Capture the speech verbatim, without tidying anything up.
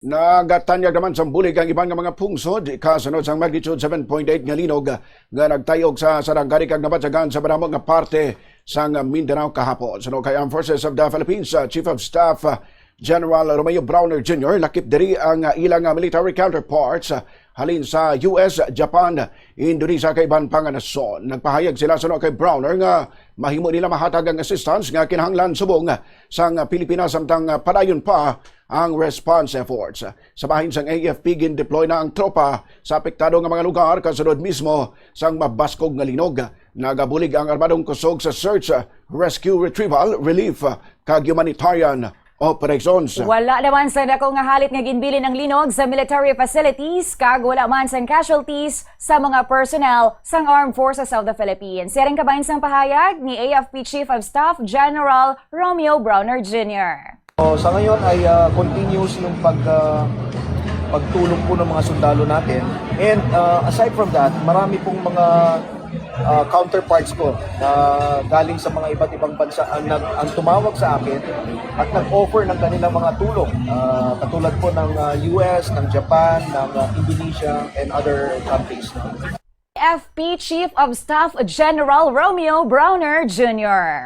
Nagatanyag naman sang bulig ang iban nga mga pungsod kasunod sang magnitude seven point eight nga linog nga nagtayog sa Sarangani kag nabatyagan sa madamo nga parte sang Mindanao kahapon. Suno kay Armed Forces of the Philippines, uh, Chief of Staff, uh, General Romeo Brawner Junior, lakip diri ang, uh, ilang, uh, military counterparts, uh, halin sa U S, Japan, Indonesia, kag iban pa nga nasod. Nagpahayag sila suno kay Brawner nga mahimo nila mahatag ang assistance nga kinahanglan subong, uh, sang, uh, Pilipinas, samtang, uh, padayon pa ang response efforts. Sa bahin sang A F P, gin-deploy na ang tropa sa apektado nga mga lugar kasunod mismo sang mabaskog nga linog. Nagabulig ang Armadong Kusog sa search, rescue, retrieval, relief, kag humanitarian operations. Wala naman sa dako nga halit nga ginbilin ang linog sa military facilities, kag wala man sang casualties sa mga personnel sang Armed Forces of the Philippines. Siring kabahin sang pahayag ni A F P Chief of Staff General Romeo Brawner Junior. So, sa ngayon ay, ah, continuous yung pag, ah, pagtulong po ng mga sundalo natin. And, ah, aside from that, marami pong mga, ah, counterparts ko na galing sa mga iba't ibang bansa ang nag-, ang tumawag sa akin at nag-offer ng kanilang mga tulong, ah, katulad po ng, ah, U S, ng Japan, ng, ah, Indonesia, and other countries. F P Chief of Staff General Romeo Brawner Junior.